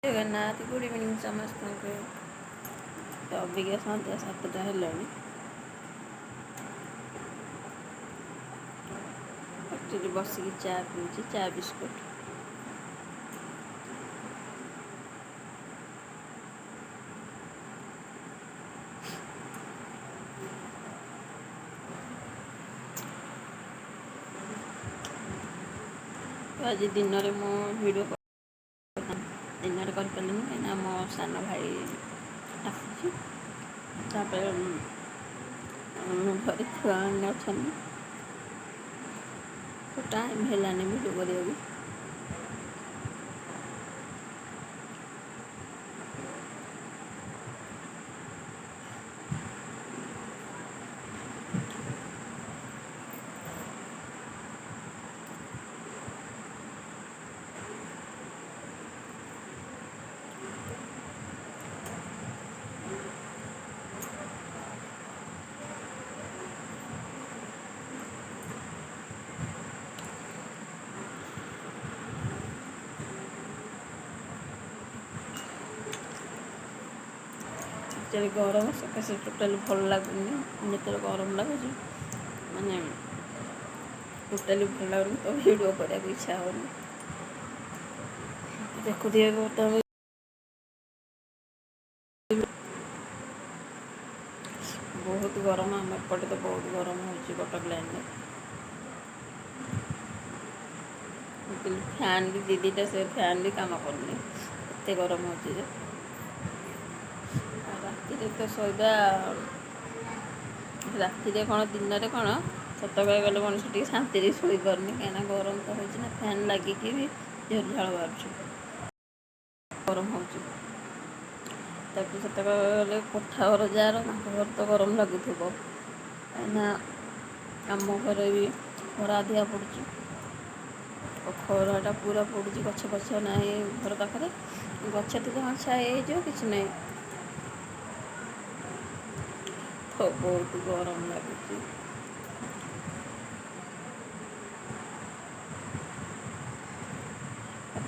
Jagannath, good evening ସମସ୍ତଙ୍କୁ। ତ ଅବିକା ସନ୍ଧ୍ୟା 7ଟା ହେଲାଣି। ଆକ୍ଚୁଆଲି ବସିକି ଚା ପିଉଛି, ଚା ବିସ୍କୁଟ୍। ତ ଆଜି ଦିନରେ ମୁଁ ଭିଡ଼ିଓ ଦିନରେ କରିପାରିଲିନି, କାହିଁକିନା ମୋ ସାନ ଭାଇ ଆସିଛି। ତାପରେ ଘରେ ଛୁଆମାନେ ଅଛନ୍ତି, ତ ଟାଇମ୍ ହେଲାନି ଭିଡ଼ିଓ କରିବାକୁ। ଆକ୍ଚୁଆଲି ଗରମ ସକାଶେ ଟୋଟାଲି ଭଲ ଲାଗୁନି। ଯେତେବେଳେ ଗରମ ଲାଗୁଛି, ମାନେ ଟୋଟାଲି ଭଲ ଲାଗୁନି, ତ ଭିଡ଼ିଓ କରିବାକୁ ଇଚ୍ଛା ହେଉନି। ଦେଖୁଥିବେ ବର୍ତ୍ତମାନ ବହୁତ ଗରମ। ଆମ ଏପଟେ ତ ବହୁତ ଗରମ ହେଉଛି କଟକ ଲାଇନରେ। ଫ୍ୟାନ୍ ବି ଦୁଇ ଦୁଇଟା, ସେ ଫ୍ୟାନ୍ ବି କାମ କରୁନି, ଏତେ ଗରମ ହେଉଛି ଯେ। ରାତିରେ ତ ଶୋଇବା, ରାତିରେ କ'ଣ ଦିନରେ କ'ଣ, ସତ କହିବାକୁ ଗଲେ ମଣିଷ ଟିକେ ଶାନ୍ତିରେ ଶୋଇପାରୁନି, କାହିଁକିନା ଗରମ ତ ହେଉଛି ନା। ଫ୍ୟାନ୍ ଲାଗିକି ବି ଦେହରୁ ଝାଳ ବାହାରୁଛି, ଗରମ ହେଉଛି। ତାକୁ ସତ କହିବାକୁ ଗଲେ କୋଠା ଘର ଯାହାର, ତାଙ୍କ ଘର ତ ଗରମ ଲାଗୁଥିବ, କାହିଁକିନା ଆମ ଘରେ ବି ଖରା ଅଧିକା ପଡ଼ୁଛି। ଖରାଟା ପୁରା ପଡ଼ୁଛି, ଗଛ ଫଛ ନାହିଁ ଘର ପାଖରେ। ଗଛ ଥିଲେ ହଁ ଛାଇ ହେଇଯିବ, କିଛି ନାହିଁ। ତ ବହୁତ ଗରମ ଲାଗୁଛି।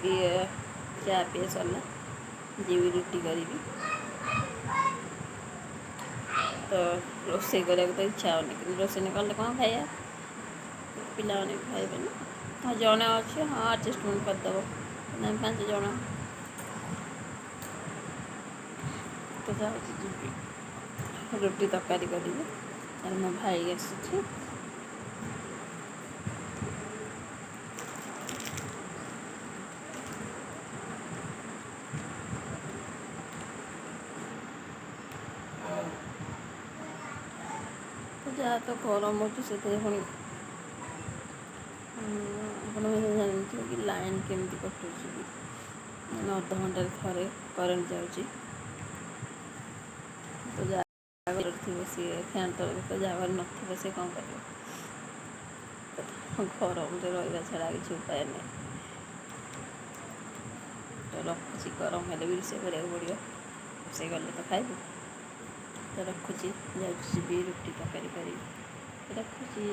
ପିଏ, ଚା ପିଏ ସରିଲା, ଯିବି ରୁଟି କରିବି। ତ ରୋଷେଇ କରିବାକୁ ତ ଇଚ୍ଛା ହେଉନି, କିନ୍ତୁ ରୋଷେଇ ନ କଲେ କ'ଣ ଖାଇବା? ପିଲାମାନେ ବି ଖାଇବେନି। ହଁ, ଜଣେ ଅଛି, ହଁ, ଆଡ଼ଜଷ୍ଟମେଣ୍ଟ କରିଦେବ। ଆମେ 5 ଜଣ ତ। ଯାଉଛି, ଯିବି, ରୁଟି ତରକାରୀ କରିବି। ଆଉ ମୋ ଭାଇ ଆସିଛି। ଯାହା ତ ଗରମ ହେଉଛି, ସେଥିରେ ପୁଣି ଆପଣ ଜାଣିଥିବେ କି ଲାଇନ୍ କେମିତି କଟୁଛି ବି, ମାନେ ଅଧଘଣ୍ଟାରେ ଥରେ କରେଣ୍ଟ ଯାଉଛି। ତ ଯାହା ଘରେ ଥିବ ସିଏ ଫ୍ୟାନ୍ ତଳେ, ତ ଯାହା ଘରେ ନଥିବ ସିଏ କ'ଣ କରିବ? ତ ଗରମରେ ରହିବା ଛଡ଼ା କିଛି ଉପାୟ ନାହିଁ। ତ ରଖୁଛି। ଗରମ ହେଲେ ବି ରୋଷେଇ କରିବାକୁ ପଡ଼ିବ, ରୋଷେଇ କଲେ ତ ଖାଇବୁ। ତ ରଖୁଛି, ଯାଉଛି, ଯିବି, ରୁଟି ତରକାରୀ କରିବି। ରଖୁଛି।